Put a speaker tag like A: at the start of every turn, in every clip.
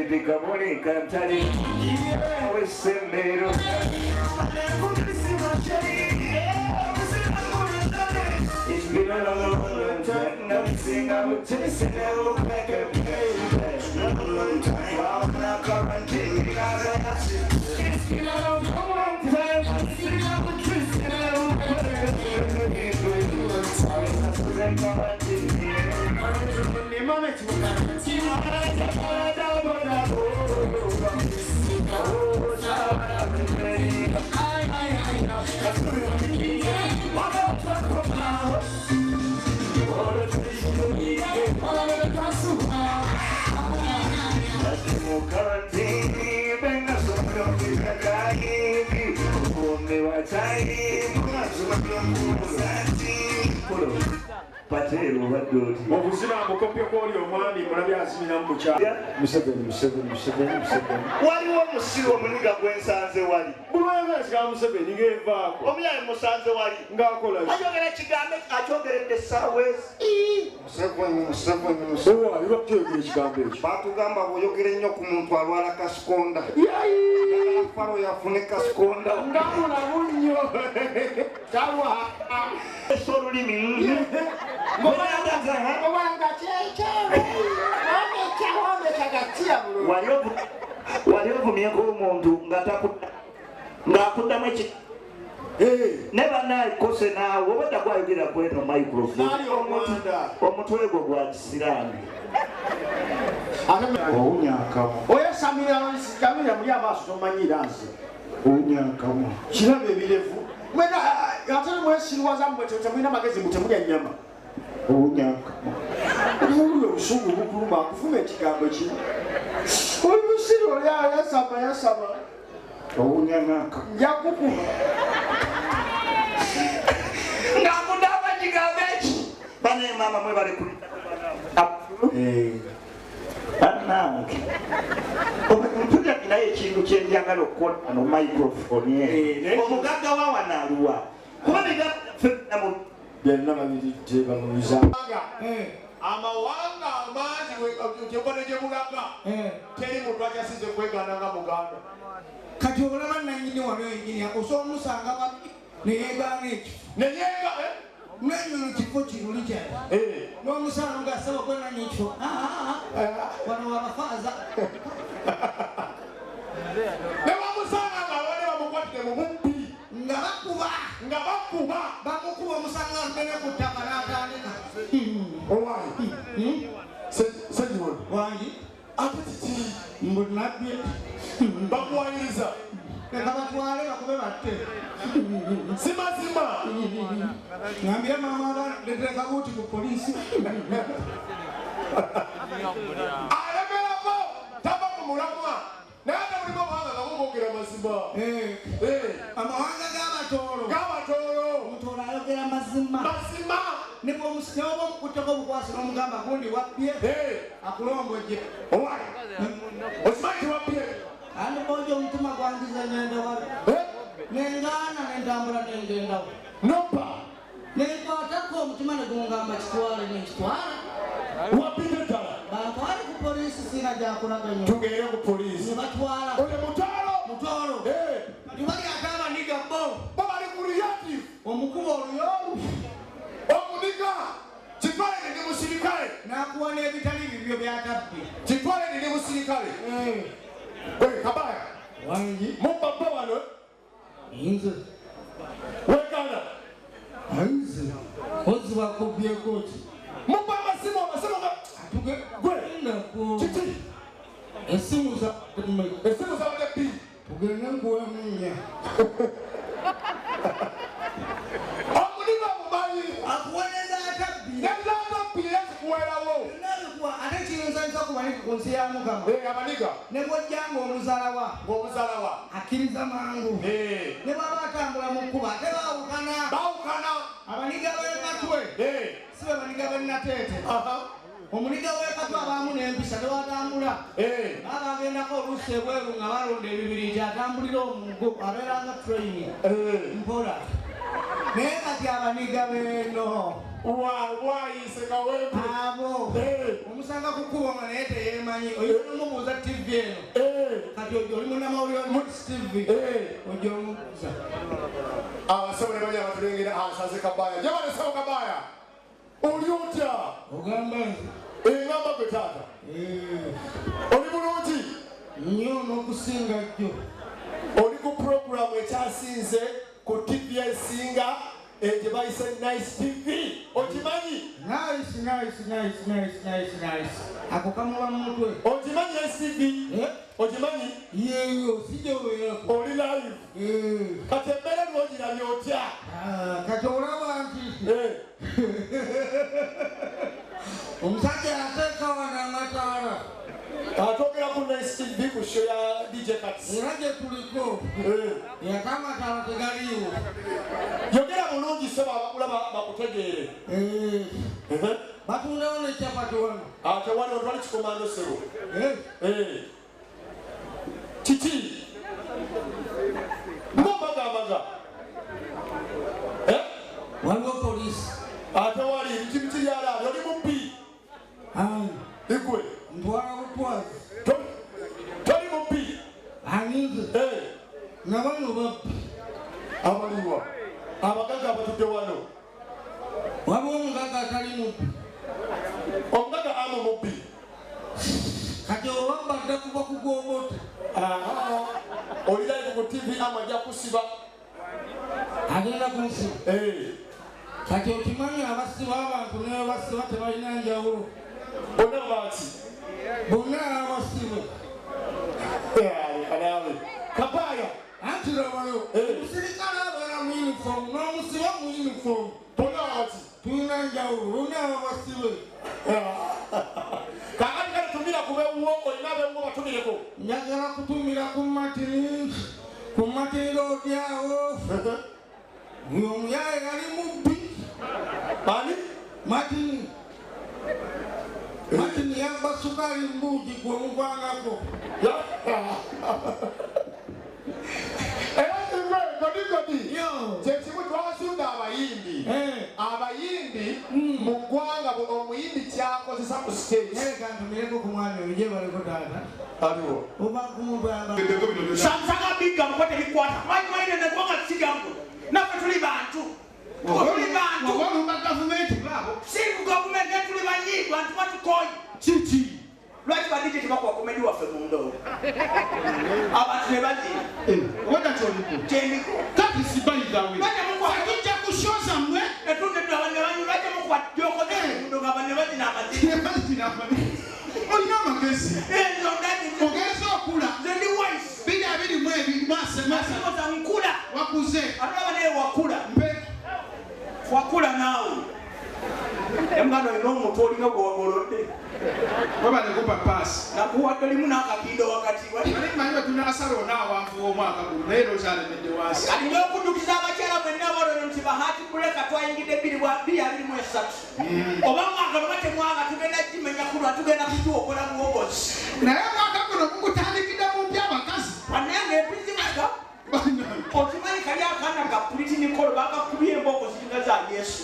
A: David Kaboni Kantari Wesemero. It's been a long, long time. Nothing I would taste and I will back up, baby. Long, long time. While I'm quarantine, it's been a long, long time. Nothing I would taste and I will back up, baby.
B: Obuzima mukopye kwoli omwami mulabye azimira mu mukyala. Museveni, Museveni, Museveni, Museveni.
C: Waliwo omusiru omuniga gwe nsanze wali.
B: Bulwanga Museveni ng'evaako.
C: Omuyaye musanze wali.
B: Ng'akola ki?
C: Ayogera kigambo akyogeredde essaawa ezi.
D: Museveni, Museveni, Museveni.
B: Owa, biba kukyogera ekigambo ekyo.
D: Batugamba bw'oyogera ennyo ku muntu alwala kasikonda. Faro yafune kasikonda.
B: Nga mulamu nnyo. Talwa.
C: Esa olulimi. Wali ovumyeko omuntu ng'akuddamu eki ne bannakose naawe obadda gwayogera ku eno microphone omutwe gwo gwa kisiraani.
D: Owunyankamu.
B: Oyasamira kamira muli amaaso tomanyira nze.
D: Owunyankamu.
B: Kiraba ebirevu. Mwena ate mwesirwaza mmwe temulina magezi mbu temulya nnyama.
D: Owunyankamu.
B: Owulira obusungu bukuluma akufuma ekigambo kimu. Oli musiru oli ayasama yasama.
D: Owunyankamu.
B: Nja kukuba.
C: Ng'akuddamu ekigambo eki. Bane maama mwebale ku. Bannange. Mpulira naye ekintu kye njagala okukola wano microphone eno. Omugagga wa wano aluwa? Kuba ffenna
B: byonna babiridde bamubuza.
E: Amawanga amangi gyebona gye mulaga teri muntu akyasize kwegaana nga Muganda.
F: Kati olaba nannyini wano yennyini osobola omusanga babiri ne yeegaana ekifo.
E: Ne yeega,
F: Nannyini kifo kiruli kyali. N'omusaano ng'asaba gwe nannyini kifo. Wano wabafaaza.
E: Ne bamusanga nga abadde bamukwatidde mu bubbi.
F: Nga bakuba.
E: Nga bakuba.
F: Bamukuba omusanga aludde ku ttaka n'atandika.
E: Owange. Ssekibondo.
F: Wangi.
E: Ate kiki?
F: Mbu nabbye.
E: Bakuwayiriza.
F: Leka batwale bakube batte.
E: Si mazima.
F: Ngambire maama abaana leetera kabuuti ku poliisi.
E: Alemerako tava ku mulamwa. Naye ate mulimu amawanga nga boogera mazima.
F: Amawanga g'Abatooro.
E: G'Abatooro.
F: Omutooro ayogera mazima.
E: Mazima.
F: Ne bw'oba omukutteko obukwasi n'omugamba gundi wabbye. Akulongojje.
E: Owange. Okimanyi nti wabbye?
F: Andi bw'ojja omutima gwangiza ngenda wala. Nengaana nentambula nengendawo.
E: Noppa.
F: Nenkwatako omutima ne gungamba kitwale nenkitwala.
E: Wabbidde ddala.
F: Bantwale ku poliisi sirina gyakulaga nnyo.
E: Tugende ku poliisi.
F: Ne batwala.
E: Oyo Mutooro.
F: Mutooro. Kati bali ate abaniga bo.
E: Bo bali ku creative.
F: Omukuba oluyolu.
E: Omuniga. Kitwale ndi musirikale.
F: N'akuwa n'ebitali bibyo by'atabbye.
E: Kitwale ndi musirikale. Gwe Kabaya.
F: Wangi.
E: Mubba bo wano.
F: Nze.
E: Wegaana.
F: Nze. Ozzi bakubyeko ki?
E: Mubba amasimu, amasimu ga. Gwe. Kiki?
F: Essimu za.
E: Essimu zabadde bbiri.
F: Tugende nkuwemu nnya.
E: Omuniga omumanyi.
F: Akuweereza atabbye.
E: N'ezatabbye era zikuweerawo.
F: Nabikuwa ate kiyinza nsa ku baniga ku nsi ya Mukama.
E: Abaniga.
F: Ne bw'ojjanga omuzalawa.
E: Ng'omuzalawa.
F: Akkiriza mangu. Ne bw'aba atambula mu kkubo ate baawukana.
E: Baawukana.
F: Abaniga b'e Katwe. Si be baniga b'e Nateete. Omuniga w'e Katwe abaamu n'empisa tewatambula. Baba bagendako oluusi ebweru nga balonda ebibiri nti atambulira omugo abeera nga train. Mpola. Naye kati abaniga b'eno.
E: Bwayise Kawempe.
F: Abo omusanga kukuba nga naye teyeemanyi, oyinza omubuuza TV eno. Kati ojja oli munnamawulire wa Nice TV, ojja omubuuza.
E: Abasebo ne banya batulengera, asaze Kabaya. Jabale sebo Kabaya. Oli otya?
F: Ogamba nze?
E: Engamba gwe taata. Oli bulungi?
F: Nnyo n'okusinga jjo.
E: Oli ku puroguramu ekyasinze ku TV esinga gye bayise Nice TV. Okimanyi?
F: Nice, nice, nice, nice, nice, nice. Ako kamuba mu mutwe.
E: Okimanyi Nice TV? Okimanyi?
F: Yeeyo, sijjoweerako.
E: Oli live. Kati embeera lwogirabye otya?
F: Kati olaba nti omusajja yateeka wano amataala.
E: Atwogera ku Nice TV ku show ya DJ Kats.
F: Era gye tuliko yate amataala tegaliiwo.
E: Yogera bulungi ssebo, abakulaba bakutegeere.
F: Batundawo ne capati wano.
E: Tewali, otwali kikomando ssebo. Kiki? Ng'omagamaga.
F: Waliwo poliisi.
E: Tewali, biki byalaali, oli mubbi. Igwe.
F: Ntwala butwazi.
E: Toli mubbi.
F: Aninze. Nabano babbi.
E: Abaliwa. Abagagga abatudde wano.
F: Waliwo omugagga atali mubbi.
E: Omugagga amu mubbi.
F: Kati oba mbadde kuva ku gwobote.
E: Oli live ku TV, amu ajja kusiba.
F: Agenda kunsiba. Kati okimanyi abasiba abantu ne basiba tebalina njawulo.
E: Bonna baaki?
F: Bonna abasibe.
E: Kanaawe. Kabaya.
F: Anti labayo. Omusirikale abeera mu uniform n'omusiba mu uniform.
E: Bonna baaki?
F: Tulina njawulo, bonna abasibe.
E: Kakati kale tumira ku bewuwo, olina abewuwo batumireko.
F: Njagala kutumira ku Martin, ku Martin Road awo. Oyo omuyaye yali mubbi.
E: Ani?
F: Martin. Martin yabba sukaali mbuugi gwe omuvangako.
E: Era kigwe godigodi. Kyekimu twasudde abayimbi. Abayimbi mu ggwanga omuyimbi kyakozesa ku stage.
F: Naye kantumireko ku mwami oyo gye baliko taata.
E: Aliwo.
F: Oba kumugamba.
C: Sansanga biga muko tebikwata. Manyi manyi ne gwanga sigambo. Naffe tuli bantu. Tuli bantu.
G: Oba gavumenti baabo.
C: Si ku gavumenti tuli banyi bantu batukoye.
G: Kiki?
C: Lwaki ba DJ tebakuwa komedi waffe mu ndongo? Abantu ne bazina.
G: Obadda kyoliko.
C: Kyendiko.
G: Kati si by the way.
C: Lwaki mukuwa
G: Tujja kushoza mmwe.
C: Etunde abantu ne banywa lwaki mukuwa joko mu ndongo abantu ne bazina amazina.
G: Ne bazina amazina. Olina amagezi.
C: Ezo ndani.
G: Ogenze okula.
C: Nze ndi wise.
G: 2022 masa masa.
C: Nkula.
G: Wakuze.
C: Ate naye wakula.
G: Mpe.
C: Wakula naawe. Emuganda olina omutwe olinga gwe wagolodde.
G: Webale kupa paasi.
C: Nakuwadde limu n'akakindo wakati.
G: Bali mmanyi bwe tunaasala onaawanvuwa omwaka guno naye era okyalemedde wansi.
C: Kati n'okujjukiza abakyala mwenna abalonyo nti ba heart breaker twayingidde 2023. Oba mwagala oba temwagala tugenda gimenya kulwa tugenda kugiwokola buwogozi.
G: Naye omwaka guno gugutandikidde mu mpya abakazi.
C: Bannange empizimuka. Okimanyi kali akaana ka Purity Nicole bakakubye embooko ziringa za Yesu.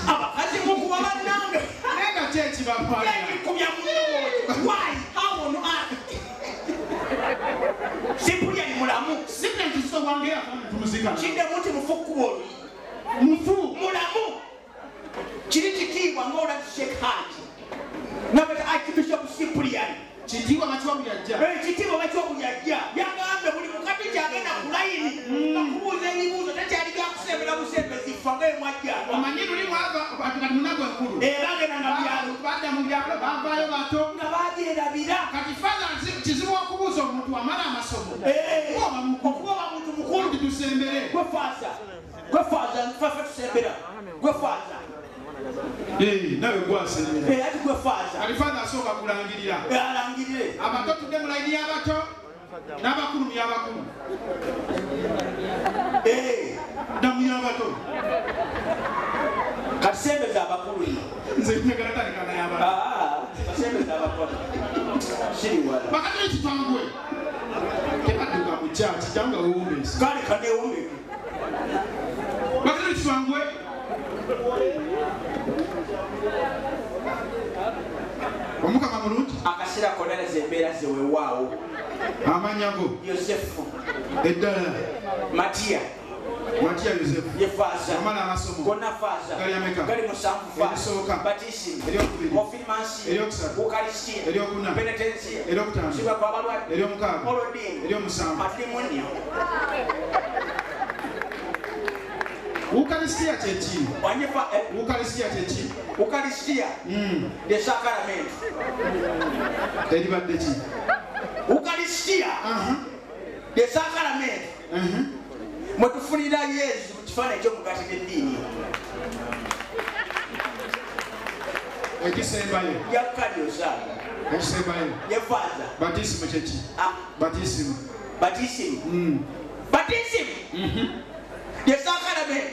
C: Abakazi mukuba bannange.
G: Naye nga ki ekibapanga?
C: Ekikubya munno. Why? How on earth? Simply mulamu.
G: Simply nti wange yafa tumuzika.
C: Kiddemu nti mufu kkuba oluyi.
G: Mufu.
C: Mulamu. Kiri kitiibwa ng'ola Sheikh Haji. Nabeta Archbishop Cyprian.
G: Kitiibwa bakiwa buli ajja.
C: Ekitiibwa bakiwa buli ajja. Yagambye buli mukati kyagenda ku layini. Bakubuuza ebibuuzo tekyali gya kusembera busembezi ffa nga emwajjanga.
G: Omanyi luli mwava abantu kati munaku enkulu.
C: Bagenda nga byalo.
G: Badda mu byalo bavaayo bato.
C: Nga bagyerabira.
G: Kati father kizibu okubuuza omuntu amala amasomo.
C: Okuba oba muntu mukulu.
G: Tusembere.
C: Gwe faaza. Gwe faaza nfafe tusembera. Gwe faaza.
G: Nawe gwasembera.
C: Ati gwe faaza.
G: Kati father asooka kulangirira.
C: Alangirire.
G: Abato tudde mu layini y'abato n'abakulu mu y'abakulu. Dda mu y'abato.
C: Kati sembeza abakulu ino.
G: Nze njagala tandika n'abato.
C: Basembeza abakulu. Siri wala.
G: Bakatuli kitangwe. Tebadduka mu church, janga wewumbese.
C: Kale kanewumbeke.
G: Bakatuli kitangwe. Omukama mulungi.
H: Akaseera konna ne zembeera ze weewaawo.
G: Amannya go?
H: Yosefu.
G: Eddala?
H: Matiya.
G: Matiya Yosefu.
H: Ye faaza.
G: Wamala amasomo?
H: Gonna faaza.
G: Gali ameka?
H: Gali 7 faaza.
G: Erisooka?
H: Batisimu.
G: Eryokubiri?
H: Konfirmansiyo.
G: Eryokusatu?
H: Ukaristiya.
G: Eryokuna?
H: Penetensiya.
G: Eryokutaano?
H: Sibwa kw'abalwadde.
G: Eryomukaaga?
H: Olodiini.
G: Eryomusanvu?
H: Matrimonio.
G: Ukaristiya kye ki?
H: Wanyifa,
G: Ukaristiya kye ki?
H: Ukaristiya. The sacrament.
G: Eribadde ki?
H: Ukaristiya. The sacrament. Mwe tufunira Yesu mu kifaananyi eky'omugaati n'eddiini.
G: Ekisembayo.
H: Yakkalyozaala.
G: Ekisembayo.
H: Ye faaza.
G: Batisimu kye ki? Batisimu.
H: Batisimu. Batisimu. The sacrament.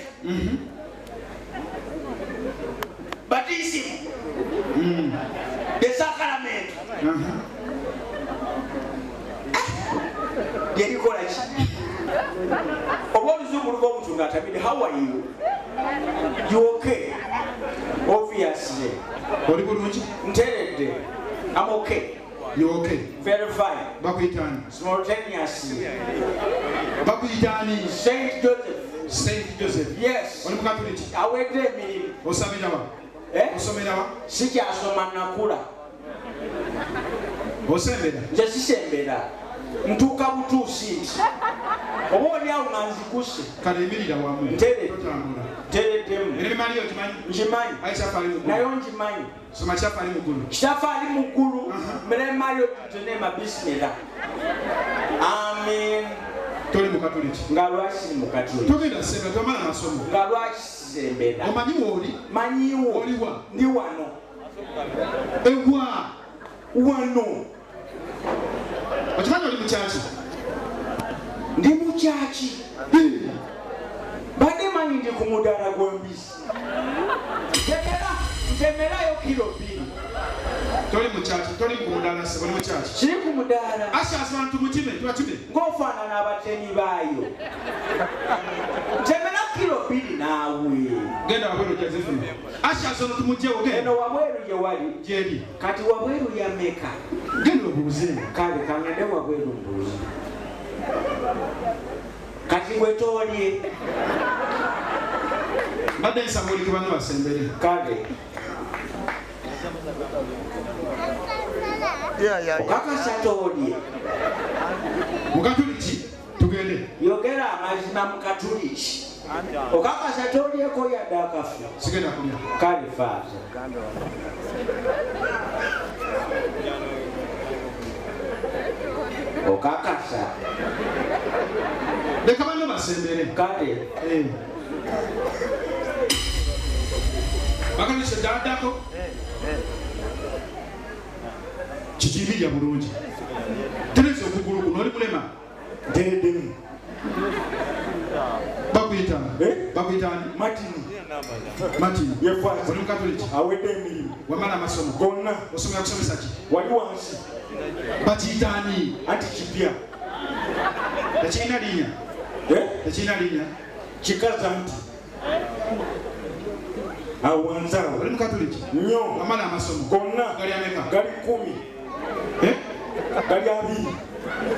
H: Batisimu. The sacrament. Lyerikola ki? Oba oluzungu luva omuntu ng'atamidde, how are you? You okay? Obviously.
G: Oli bulungi?
H: Nteredde. I'm okay.
G: You okay?
H: Very fine.
G: Bakuyita ani?
H: Simultaneously.
G: Bakuyita ani?
H: Saint Joseph.
G: Saint Joseph.
H: Yes.
G: Oli mukatuliki?
H: Awedde emirimu.
G: Osabira wa? Osomera wa?
H: Sikyasoma, nakula.
G: Osembera?
H: Nze sisembera. Ntuuka butuusi nti oba oli awo nga nzikuse.
G: Kale yimirira wamu.
H: Nteredde.
G: Totambula.
H: Ntereddemu.
G: Ereme Maria ogimanyi?
H: Ngimanyi.
G: Ayi Kitaffe ali mu ggulu.
H: Nayo ngimanyi.
G: Soma Kitaffe ali mu ggulu.
H: Kitaffe ali mu ggulu. Mere Maria otutenema bisimira. Amen.
G: Toli mukatuliki?
H: Nga lwaki siri mukatuliki?
G: Togenda sembera, tomala masomo.
H: Nga lwaki sisembera?
G: Omanyi w'oli?
H: Manyiwo.
G: Oli wa?
H: Ndi wano.
G: Ewa?
H: Wano.
G: Okimanyi oli mukyaki?
H: Ndi mukyaki. Mbadde manyi ndi ku mudaala gw'embizzi. Ntemerayo kilo 2.
G: Toli mukyaki, toli ku mudaala ssebo, oli mukyaki.
H: Kiri ku mudaala.
G: Asha abantu mukime, tubakime.
H: Ng'ofaanana abatemi baayo. Ntemera kilo 2 naawe.
G: Genda wabweru ojja zifuna. Asha sono tumugyewo, genda.
H: Eno wabweru gye wali.
G: Gyeri.
H: Kati wabweru ya mmeka?
G: Genda obuuze.
H: Kale kangende wabweru mbuuze. Kati gwe toolye.
G: Mbadde nsaba oleke banno basembere.
H: Kale. Okakasa toolye.
G: Mukatuliki tugende.
H: Yogera amazima mukatuliki. Okakasa tolyeko yadde akafu.
G: Sigenda kulya.
H: Kale faaza. Okakasa.
G: Leka banno basembere.
H: Kale.
G: Bakatuliki ddaddako. Kikibirya bulungi. Tereza okugulu kuno, oli mulema?
B: Ntereddemu.
G: Bakuyita? Bakuyita ani?
B: Martin.
G: Martin.
B: Ye faaza.
G: Oli mukatuliki?
B: Awedde emirimu.
G: Wamala amasomo?
B: Gonna.
G: Osomera kusomesa ki?
B: Wali wansi.
G: Bakiyita ani?
B: Anti kipya.
G: Tekirina linnya? Tekirina linnya?
B: Kikaza nti. Awo wansi awo.
G: Oli mukatuliki?
B: Nnyo.
G: Wamala amasomo?
B: Gonna.
G: Gali ameka?
B: Gali 10. Gali 20.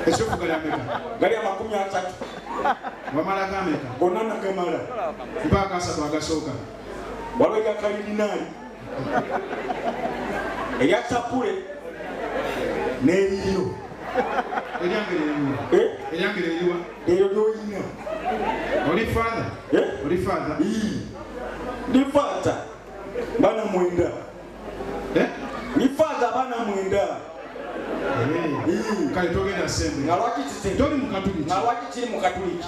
G: Ekyoku gali ameka?
B: Gali 30.
G: Wamalako ameka?
B: Gonna nagamala.
G: Mpaaka 3 agasooka.
B: Waliwo erya kalidinaali, erya sapule n'eriryo.
G: Eryange lyeriwa? Eryange lyeriwa?
B: Eryo ly'olina.
G: Oli father? Oli father?
B: Ndi father. Baana 9. Ndi father abaana 9.
G: Kale togenda sembera.
H: Nga lwaki kise?
G: Toli mukatuliki.
H: Nga lwaki kiri mukatuliki?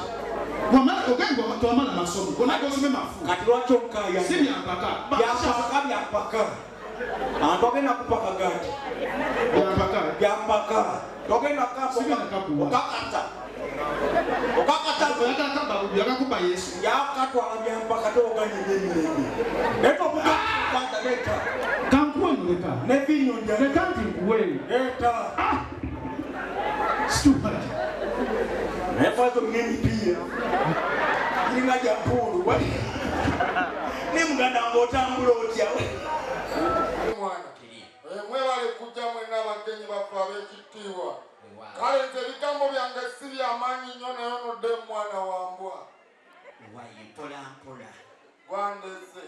G: Wamala ogenda twamala masomo. Gonna gosome mafu.
H: Kati lwaki onkaya?
G: Si byampaka.
H: Byampaka, byampaka. Togenda kupaka gati.
G: Byampaka.
H: Byampaka. Togenda kapo.
G: Sigenda kakuwa.
H: Okakata. Okakata.
G: Oyagala kaba yakakuba Yesu.
H: Yakatwala byampaka toganye n'emirembe. Naye tokuba kwanza leeta.
G: Kankuwe noleka.
H: Ne vinnyo ndya.
G: Leka nti nkuwe.
H: Leeta.
G: Stupid.
H: Naye faaza olina emipiira. Giringa gya mpuulu. Ne muganda wange otambula otya?
D: Mwana mwebale kujja mwenna abagenyi baffe ab'ekitiibwa. Kale nze ebigambo byange si byamaanyi nnyo naye onodde mwana wa mbwa.
I: Mpola mpola.
D: Gwandeze.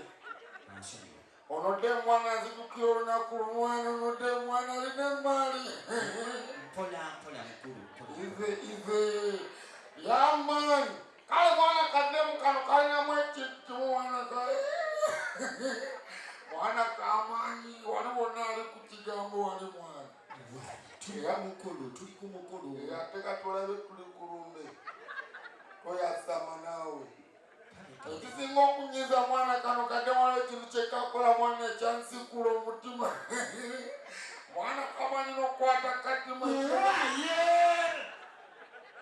D: Onodde mwana nzijukira olunaku lumwana onodde mwana alina emaali.
I: Mpola mpola mukulu.
D: Ize ize. Yamaanyi. Kale mwana kaddemu kano kalinamu ekintu mwana kale. Mwana kamaanyi wali wonna ali ku kigambo wali mwana.
I: Tuli ku mukolo, tuli ku mukolo.
D: Ate katulabe tuli ku lumbe. Toyasama naawe. Ekisinga okunyiiza mwana kano kadde waliwo ekintu kyekakola mwana ekyansikula omutima. Mwana kamanyi n'okukwata katima.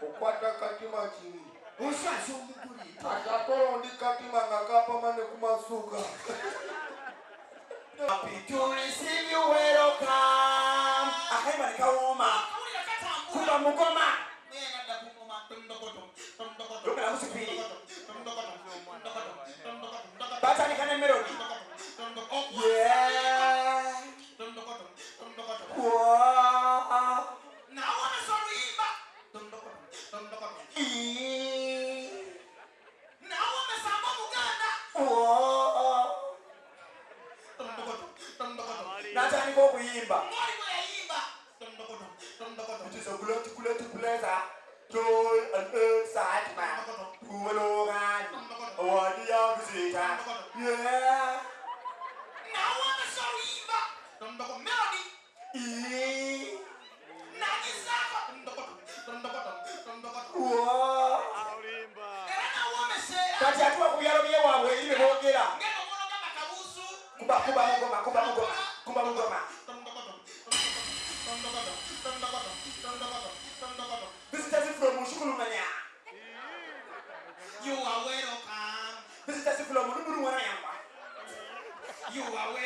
D: Okukwata katima kibi.
I: Oswasa omugole.
D: Kati ate olwo ndi katima nga kapama ne ku masuka.
A: Happy to receive you, welcome. Akayimba ne kawooma. Kuba mugoma. Lukala musipiri. Batandika ne melody. Yeah. Wow. Wow. Natandika okuyimba. It is a great, great pleasure joy and excitement. Yeah. Kati atuwa ku byalo byewaabwe eri bye boogera. Kuba kuba mugoma, kuba mugoma, kuba mugoma. Visitors from Mushukulumanya.
F: You are welcome.
A: Visitors from Lubuluwanayamba.
F: You are welcome.